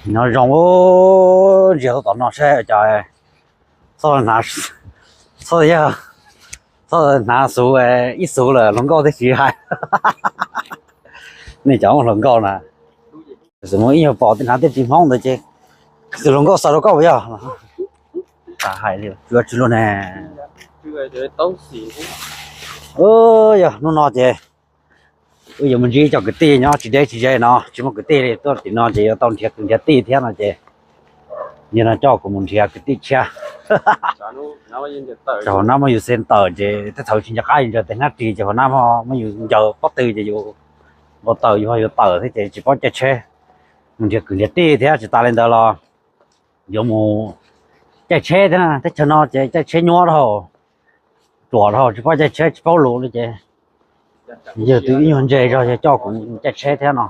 Nyob zoo, ntsia tuaj tom no seb cas txhob, txhob, txhob hnav xuv, ib xuv lawm hluas nkauj thiaj tsis hais. Nej cov hluas nkauj na, xwm muaj ib nyuag pom tej hnav tej tsis Hmoob ntawd ces tus hluas nkauj xav rau koj puas yog? Hais li ua tsis luag ne. Yog hnub no ces wb yuav mus ntsib cov kwv tij nyob tsis deb tsis ze no, tsis muaj kwv tij li, tuaj tim no ces yuav tau nrhiav kwv nrhiav tij thiab no ces yog no coj kuv mus nrhiav kwv tij tshiab. Thaum nab muab yus xes tawm ces tej thaum tsis nco qab yus ncaws tes hnab ris ces hauv nab muab yus ncaws pob tw ces yus npau taws yus ho yuav tawm thiab ces tsis paub caij tsheb. Mus nrhiav kwv nrhiav tij thiab tsis tas li ntawd los yuav mus caij tsheb thiab na, teb chaws no ces caij tsheb nyuaj dhau, ruam dhau tsis paub caij tsheb tsis paub lus li ces yog tus ib nyuag ntse zog yog coj kuv caij tsheb thiab no.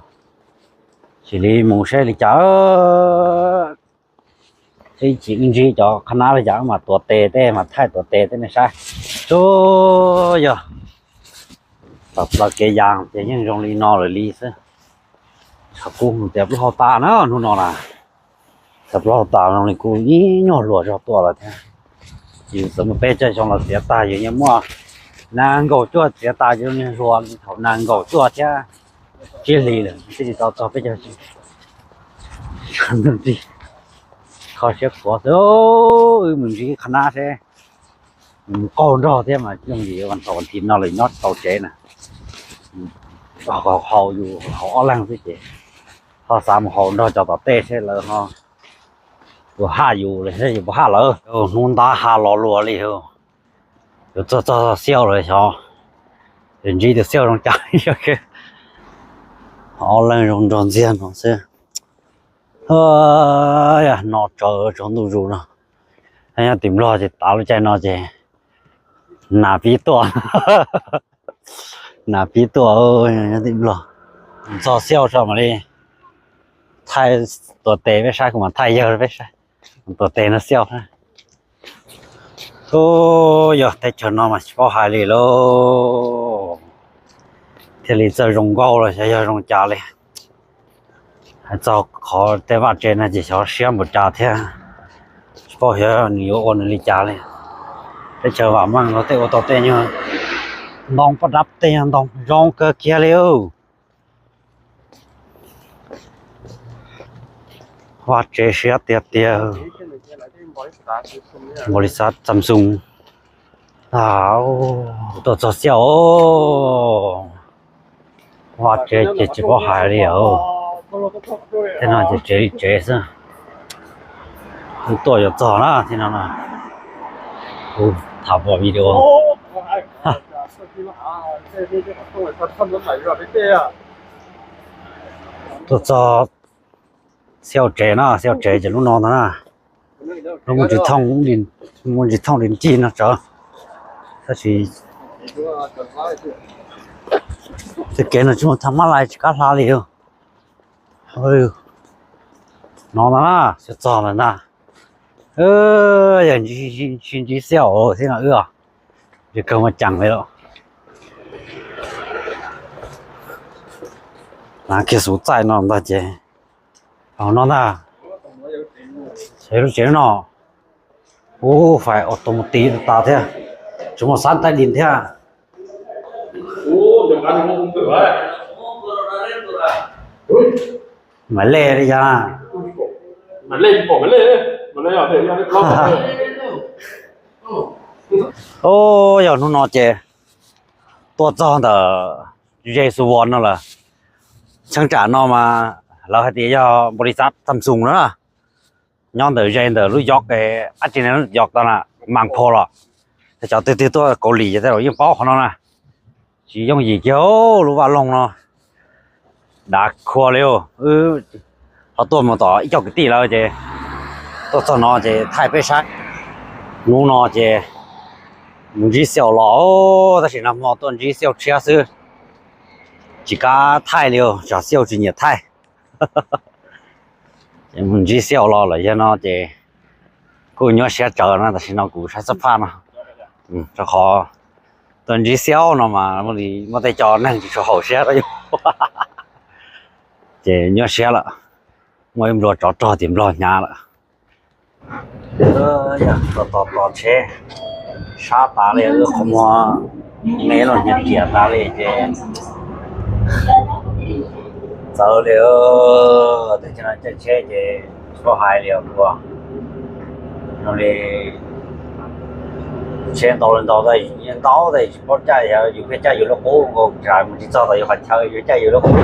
Sim li mus seb li cas, seb ib chim wb ntsib cov qhab nab li cas wb mam tuav tes tej mas thaij tuav tes tej nej saib. Tub yog tom plaws kev yas ces yeej zoo li no lawm li xwb. Thaum kuv mus tias plaub hau tas na hnub no na, thaum plaub hau tas no li kuj ib nyuag hluas zog tuaj lawm thiab. Yus txawm muaj peb caug xyoo los txiav tag yus yeej muaj, nees nkaum cuaj txiav tas yus niag hluas thaum nees nkaum cuaj thiab tsib hlis lawm thiaj li tau txog peb caug xyoo. Kho siab khuav xwb, wb mus ntsib qhab nab seb mus qaug nrog thiab mas yooj yim, thaum thim no lawm nyob tsis tau tsev na. Haus yus haus ob leeg xwb ces ho xav mus haus nrog cov tom tej seb lawv ho puas haj yus los yus puas haj lawv. Hnub ntab ha los luag li, yuav txog txog Xiauj lawm xyov, yuav ntsib tus Xiauj zoo cas. Ob leeg zoo nrog ntxiag no xwb. No tsaus tsaus ntuj zus no, nyob tim Nplog ces tav lub caij no ces nas pib tuaj. Nas pib tuaj nyob tim Nplog. Txog Xiauj tso mam li thaij tuav tes peb saib, kuv mam thaij yawg peb saib tuav tes no Xiauj. Ub, yog teb chaws no mas tsis paub hais li lauj, thiaj li txawj zoo nkauj los xyov yog zoo cas li. Hais txog qhov tej vaj tsev no ces xyov siab npaum cas thiab, tsis paub xyov nws yuav ua nws li cas li. Teb chaws vam meej no tej ua tau tej nyuag ntoo poj dab tej nyuag ntoo zoo kawg kiag li. Vaj tsev siab tiag tiag. Npaus lis xav Xam Xum. Tuaj txog Xiauj, vaj tsev ces tsis paub hais li os. Tej no ces tsev li tsev xwb. Wb tuaj yuav txog na thiab no na. Kuv tham pom video. Tuaj txog Xiauj tsev na, Xiauj tsev ces lub no ntag na. Lub muaj tsis thooj, muaj tsis thooj li ncig no tsawv. Tab sis tej kev no tsis muaj thaj mab lais tsis kav hla li. No ntag na, Xiauj txog lawm ntag. Yog tsis ntsib Xiauj thiab no wb os, tsis kawg muaj ceem li lawm. Hnav kiag xuv txaij no ntag ces, no ntag, lub tsev no, ub, fais auto mus tiv tas thiab, tsis muaj xab taij dis thiab. Maiv lej li cas? Ub, yog hnub no ces tuaj txog ntawm ze Suwon no lawm. Cheeb tsam no mas lawv hais tias yog npaus lis xav Xam Xum no na. Nyob ntawm ze ntawm lub yog dab tsi ne, yog tau na, Mas Phos los. Cov twg twg tuaj Kaus Lim ces tej zaum yeej paub qhov no na. Tsis yooj yim kiag lub vaj loog no. Dav khuav li. Wb ho tuaj mus tom ib co kwv tij lawm ces tuaj txog no ces thaij peb saib. Hnub no ces mus ntsib Xiauj los, tab sis nag hmo tuaj ntsib Xiauj tshiab xwb, tsis kav thaij li, tsam Xiauj tsis nyiam thaij. Mus ntsib Xiauj los lawm yog no ces kuj nyuaj siab tsawv na, tam sim no kuv saib xab phaj no, rau qhov tuaj ntsib Xiauj no mas muaj tej co neeg tsis tshua haum siab rau yus, ces nyuaj siab lawm. Muaj ib nplua tsov rog tim nplog hnyav lawm. Tos tos tos tsheb sab tas li, wb qhov muag me los hnyav riam tas li ces txawv li. Tej chaw no caij tsheb ces tsis paub hais li os. Ua zoo li tsheb ntau li ntau, ntau tas tsis paub caij, yus pheej caij yus lub qub nkaus, mus tsis txog tom yus qhov chaw yus caij yus lub qub.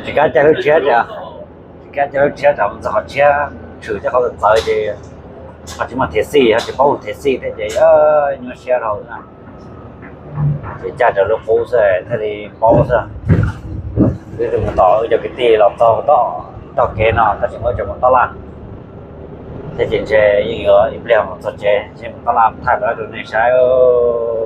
Tsis kam caij lub tshiab, tsis kam caij lub tshiab tsam mus txog qhov tshiab tshwm tej qhov txawv ces ho tsis muaj thev xij, ho tsis paub thev xij thiab ces nyuaj siab dhau. Ces caij raws lub qub xwb thiaj li paub xwb. Wb twb mus tom wb cov kwv tij los txog toj kev no tab sis wb tseem mus tab laj thiab ces ntshe yeej yuav ib pliag mus txog tsev, ntshe mus tab laj thaij rau nej saib.